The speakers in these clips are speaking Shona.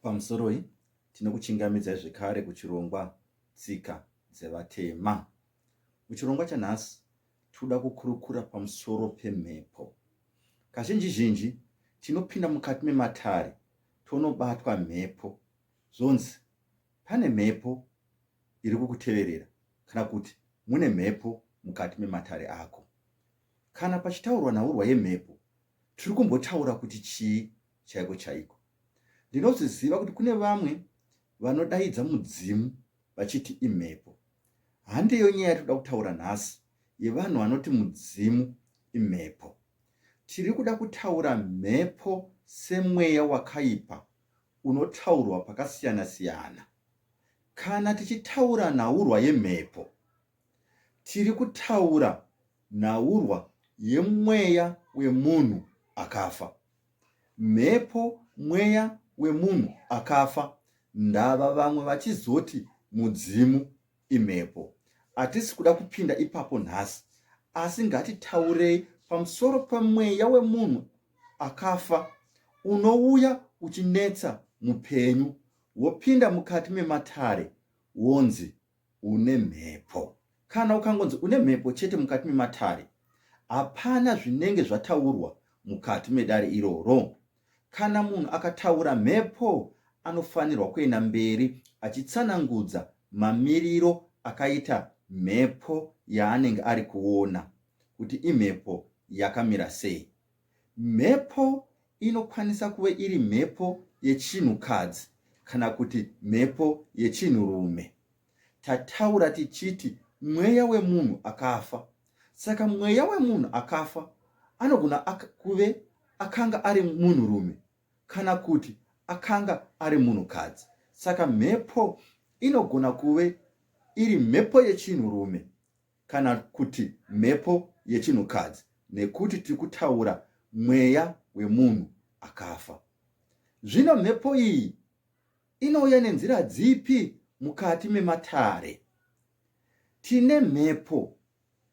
Pamusoroi, tinokuchingamidzai zvekare kuchirongwa Tsika dzeVatema. Muchirongwa chanhasi, tinoda kukurukura pamusoro pemhepo. Kazhinji zhinji tinopinda mukati mematare tonobatwa mhepo zvonzi pane mhepo iri kukuteverera kana kuti mune mhepo mukati mematare ako. Kana pachitaurwa nhaurwa yemhepo, tiri kumbotaura kuti chii chaiko chaiko? Ndinozviziva kuti kune vamwe vanodaidza mudzimu vachiti imhepo. Handiyo nyaya yatinoda kutaura nhasi yevanhu vanoti mudzimu imhepo. Tiri kuda kutaura mhepo semweya wakaipa unotaurwa pakasiyana-siyana. Kana tichitaura nhaurwa yemhepo, tiri kutaura nhaurwa yemweya wemunhu akafa. Mhepo mweya wemunhu akafa ndava vamwe vachizoti mudzimu imhepo. Hatisi kuda kupinda ipapo nhasi asi ngatitaurei pamusoro pemweya wemunhu akafa unouya uchinetsa mupenyu wopinda mukati mematare wonzi une mhepo. Kana ukangonzi une mhepo chete mukati mematare, hapana zvinenge zvataurwa mukati medare iroro. Kana munhu akataura mhepo anofanirwa kuenda mberi achitsanangudza mamiriro akaita mhepo yaanenge ari kuona kuti imhepo yakamira sei. Mhepo inokwanisa kuve iri mhepo yechinhukadzi kana kuti mhepo yechinhurume. Tataura tichiti mweya wemunhu akafa. Saka mweya wemunhu akafa anogona kuve akanga ari munhurume kana kuti akanga ari munhukadzi. Saka mhepo inogona kuve iri mhepo yechinhurume kana kuti mhepo yechinhukadzi nekuti tiri kutaura mweya wemunhu akafa. Zvino mhepo iyi inouya nenzira dzipi mukati mematare? Tine mhepo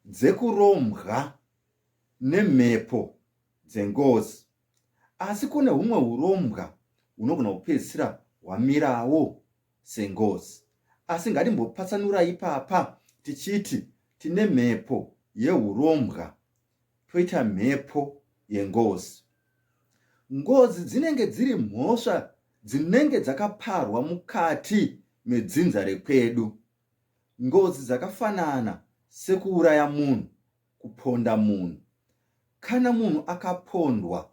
dzekurombwa nemhepo dzengozi. Asi kune humwe hurombwa hunogona kupedzisira hwamirawo sengozi. Asi ngatimbopatsanura ipapa tichiti tine mhepo yehurombwa toita mhepo yengozi. Ngozi dzinenge dziri mhosva dzinenge dzakaparwa mukati medzinza rekwedu. Ngozi dzakafanana sekuuraya munhu, kuponda munhu. Kana munhu akapondwa,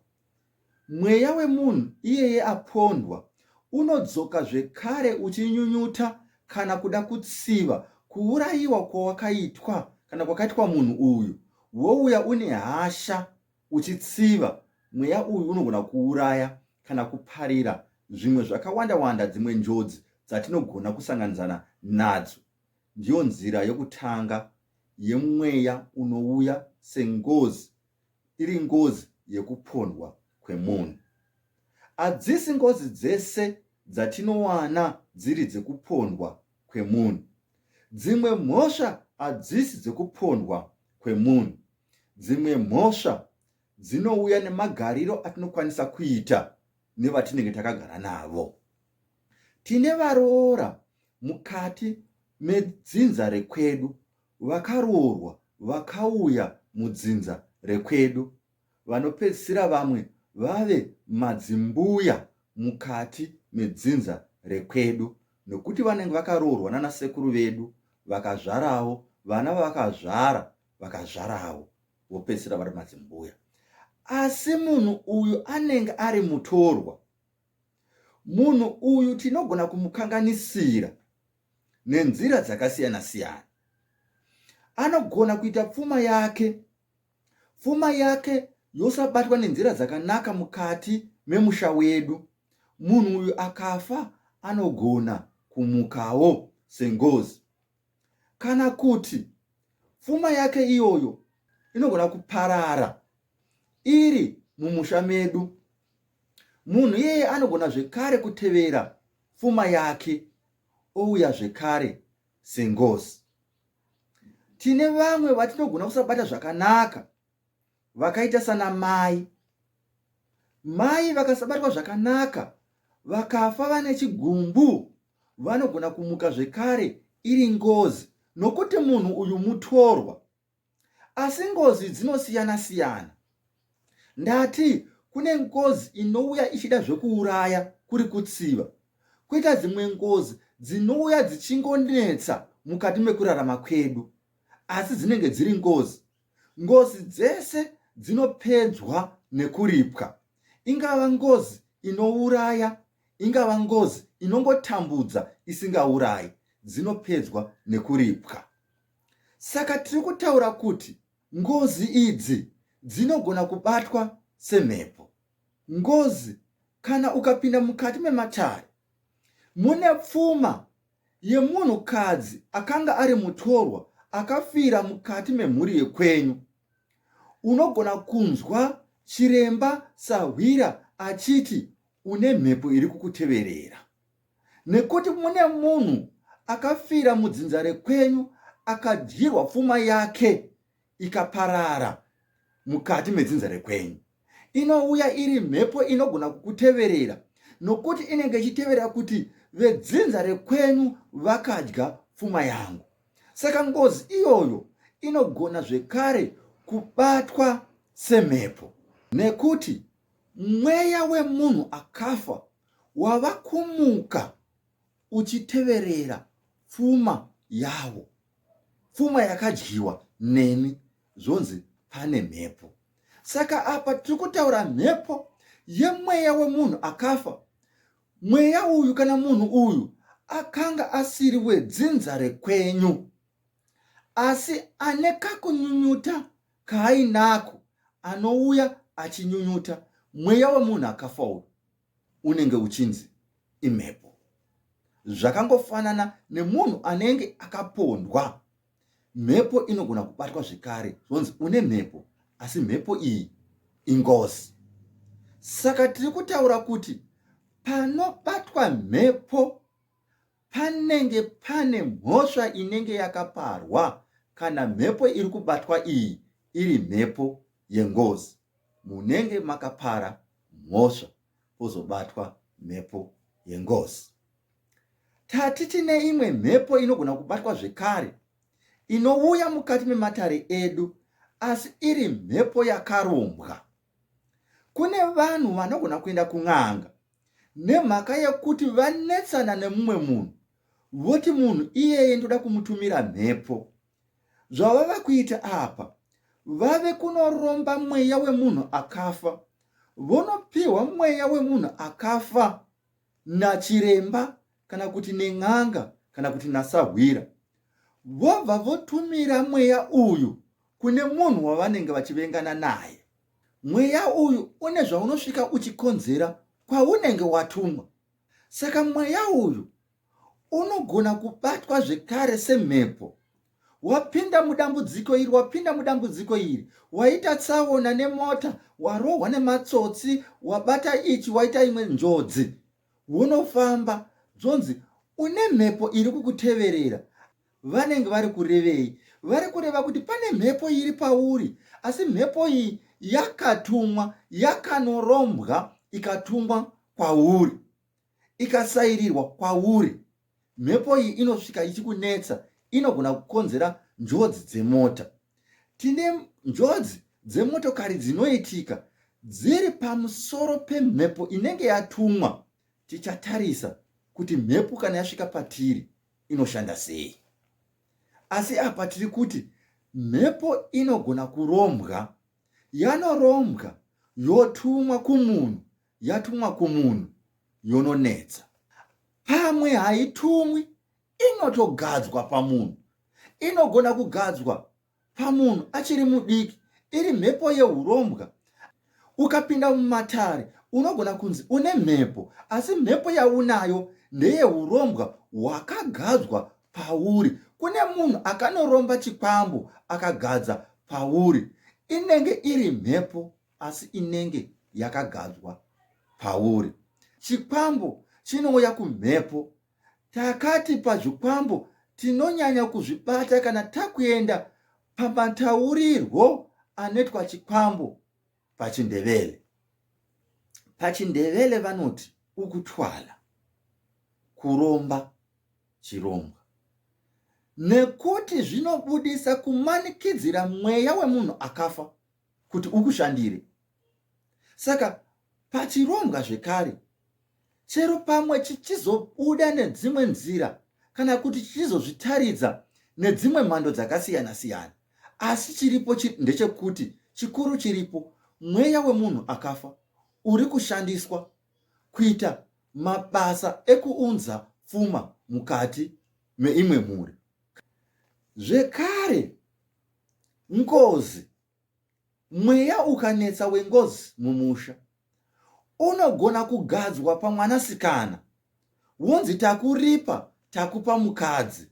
mweya wemunhu iyeye apondwa unodzoka zvekare uchinyunyuta kana kuda kutsiva kuurayiwa kwawakaitwa kana kwakaitwa munhu uyu, wouya une hasha uchitsiva. Mweya uyu unogona kuuraya kana kuparira zvimwe zvakawanda wanda, dzimwe njodzi dzatinogona kusanganidzana nadzo. Ndiyo nzira yokutanga yemweya unouya sengozi, iri ngozi yekupondwa kwemunhu. Hadzisi ngozi dzese dzatinowana dziri dzekupondwa kwemunhu. Dzimwe mhosva hadzisi dzekupondwa kwemunhu. Dzimwe mhosva dzinouya nemagariro atinokwanisa kuita nevatinenge takagara navo. Tine varoora mukati medzinza rekwedu vakaroorwa vakauya mudzinza rekwedu vanopedzisira vamwe vave madzimbuya mukati medzinza rekwedu nokuti vanenge vakaroorwa nanasekuru vedu vakazvarawo vana vavakazvara vakazvarawo vopedzisira vari madzimbuya asi munhu uyu anenge ari mutorwa Munhu uyu tinogona kumukanganisira nenzira dzakasiyana siyana. Anogona kuita pfuma yake, pfuma yake yosabatwa nenzira dzakanaka mukati memusha wedu. Munhu uyu akafa anogona kumukawo sengozi. Kana kuti pfuma yake iyoyo inogona kuparara iri mumusha medu. Munhu iyeye anogona zvekare kutevera pfuma yake ouya zvekare sengozi. Tine vamwe vatinogona kusabata zvakanaka vakaita sana mai. Mai vakasabatwa zvakanaka vakafa vane chigumbu vanogona kumuka zvekare iri ngozi nokuti munhu uyu mutorwa. Asi ngozi dzinosiyana siyana. Ndati kune ngozi inouya ichida zvekuuraya kuri kutsiva, koita dzimwe ngozi dzinouya dzichingonetsa mukati mekurarama kwedu, asi dzinenge dziri ngozi. Ngozi dzese dzinopedzwa nekuripwa, ingava ngozi inouraya, ingava ngozi inongotambudza isingaurayi, dzinopedzwa nekuripwa. Saka tiri kutaura kuti ngozi idzi dzinogona kubatwa semhepo. Ngozi kana ukapinda mukati mematare mune pfuma yemunhukadzi akanga ari mutorwa akafira mukati memhuri yekwenyu, unogona kunzwa chiremba sahwira achiti une mhepo iri kukuteverera. Nekuti mune munhu akafira mudzinza rekwenyu akadyirwa pfuma yake ikaparara mukati medzinza rekwenyu. Inouya iri mhepo inogona kukuteverera nokuti inenge ichiteverera kuti vedzinza rekwenyu vakadya pfuma yangu. Saka ngozi iyoyo inogona zvekare kubatwa semhepo nekuti mweya wemunhu akafa wava kumuka uchiteverera pfuma yawo, pfuma yakadyiwa nemi, zvonzi pane mhepo. Saka apa tiri kutaura mhepo yemweya wemunhu akafa. Mweya uyu kana munhu uyu akanga asiri wedzinza rekwenyu, asi ane kakunyunyuta kaainako, anouya achinyunyuta. Mweya wemunhu akafa uyu unenge uchinzi imhepo. Zvakangofanana nemunhu anenge akapondwa, mhepo inogona kubatwa zvekare zvonzi une mhepo, asi mhepo iyi ingozi. Saka tiri kutaura kuti panobatwa mhepo panenge pane mhosva inenge yakaparwa kana mhepo iri kubatwa iyi iri mhepo yengozi. Munenge makapara mhosva pozobatwa mhepo yengozi. Tati tine imwe mhepo inogona kubatwa zvekare inouya mukati mematare edu asi iri mhepo yakarombwa. Kune vanhu vanogona kuenda kun'anga nemhaka yekuti vanetsana nemumwe munhu voti munhu iyeye ndoda kumutumira mhepo. Zvavava kuita apa vave kunoromba mweya wemunhu akafa, vonopiwa mweya wemunhu akafa nachiremba kana kuti nen'anga kana kuti nasahwira, vobva votumira mweya uyu kune munhu wavanenge vachivengana naye. Mweya uyu une zvaunosvika uchikonzera kwaunenge watumwa. Saka mweya uyu unogona kubatwa zvekare semhepo. Wapinda mudambudziko iri, wapinda mudambudziko iri, waita tsaona nemota, warohwa nematsotsi, wabata ichi, waita imwe njodzi, wonofamba zvonzi une mhepo iri kukuteverera. Vanenge vari kurevei? Vari kureva kuti pane mhepo iri pauri, asi mhepo iyi yakatumwa, yakanorombwa ikatumwa kwauri, ikasairirwa kwauri. Mhepo iyi inosvika ichikunetsa, inogona kukonzera njodzi dzemota. Tine njodzi dzemotokari dzinoitika dziri pamusoro pemhepo inenge yatumwa. Tichatarisa kuti mhepo kana yasvika patiri inoshanda sei. Asi apa tiri kuti mhepo inogona kurombwa, yanorombwa yotumwa kumunhu, yatumwa kumunhu yononetsa. Pamwe haitumwi, inotogadzwa pamunhu. Inogona kugadzwa pamunhu achiri mudiki iri mhepo yehurombwa. Ukapinda mumatare unogona kunzi une mhepo, asi mhepo yaunayo ndeyehurombwa hwakagadzwa pauri. Kune munhu akanoromba chikwambo akagadza pauri, inenge iri mhepo asi inenge yakagadzwa pauri. Chikwambo chinouya kumhepo. Takati pazvikwambo tinonyanya kuzvibata kana takuenda pamataurirwo anoitwa chikwambo pachiNdebele. PachiNdebele vanoti Ukuthwala, kuromba chirombwa nekuti zvinobudisa kumanikidzira mweya wemunhu akafa kuti ukushandire. Saka pachirombwa zvekare, chero pamwe chichizobuda nedzimwe nzira kana kuti chichizozvitaridza nedzimwe mhando dzakasiyana-siyana, asi chiripo ndechekuti chikuru chiripo mweya wemunhu akafa uri kushandiswa kuita mabasa ekuunza pfuma mukati meimwe mhuri. Zvekare, ngozi, mweya ukanetsa wengozi mumusha unogona kugadzwa pamwanasikana wonzi takuripa takupa mukadzi.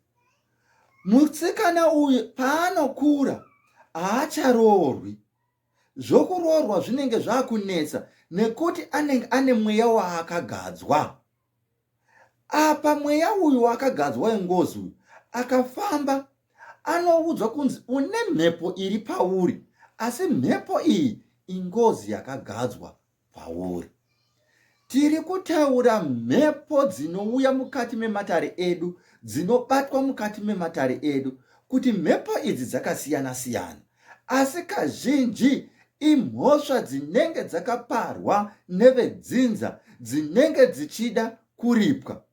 Musikana uyu paanokura haacharoorwi. Zvokuroorwa zvinenge zvakunetsa nekuti anenge ane mweya waakagadzwa. Apa mweya uyu waakagadzwa wengozi uyu akafamba anoudzwa kunzi une mhepo iri pauri asi mhepo iyi ingozi yakagadzwa pauri. Tiri kutaura mhepo dzinouya mukati mematare edu, dzinobatwa mukati mematare edu, kuti mhepo idzi dzakasiyana siyana, asi kazhinji imhosva dzinenge dzakaparwa nevedzinza dzinenge dzichida kuripwa.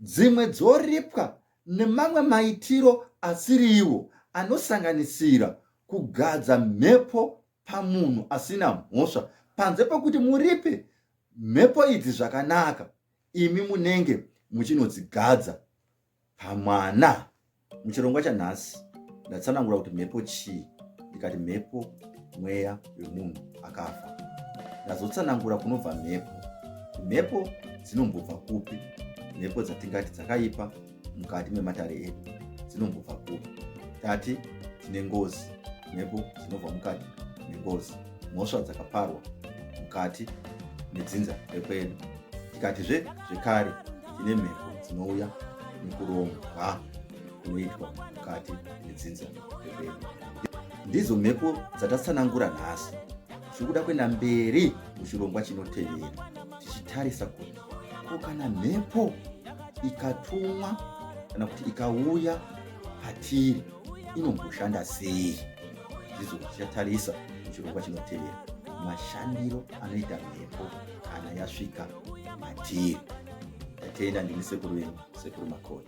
Dzimwe dzoripwa nemamwe maitiro asiriwo anosanganisira kugadza mhepo pamunhu asina mhosva panze pekuti muripe mhepo idzi zvakanaka imi munenge muchinodzigadza pamwana. Muchirongwa chanhasi ndatsanangura kuti mhepo chii, ndikati mhepo mweya wemunhu akafa. Ndazotsanangura kunobva mhepo, mhepo dzinombobva kupi, mhepo dzatingati dzakaipa mukati mematare edu dzinombobva kupi. Tati tine ngozi, mhepo dzinobva mukati mengozi, mhosva dzakaparwa mukati medzinza rekwedu. Tikatizve zvekare tine mhepo dzinouya nekurombwa kunoitwa mukati medzinza rekwedu. Ndidzo mhepo dzatatsanangura nhasi. Tiri kuda kuenda mberi muchirongwa chinotevera tichitarisa kuti ko kana mhepo ikatumwa kana kuti ikauya patiri inomboshanda sei. Ndizvo tichatarisa muchirongwa chinotevera mashandiro anoita mhepo kana yasvika matiri. Tatenda, ndini sekuru venyu, Sekuru Makoni.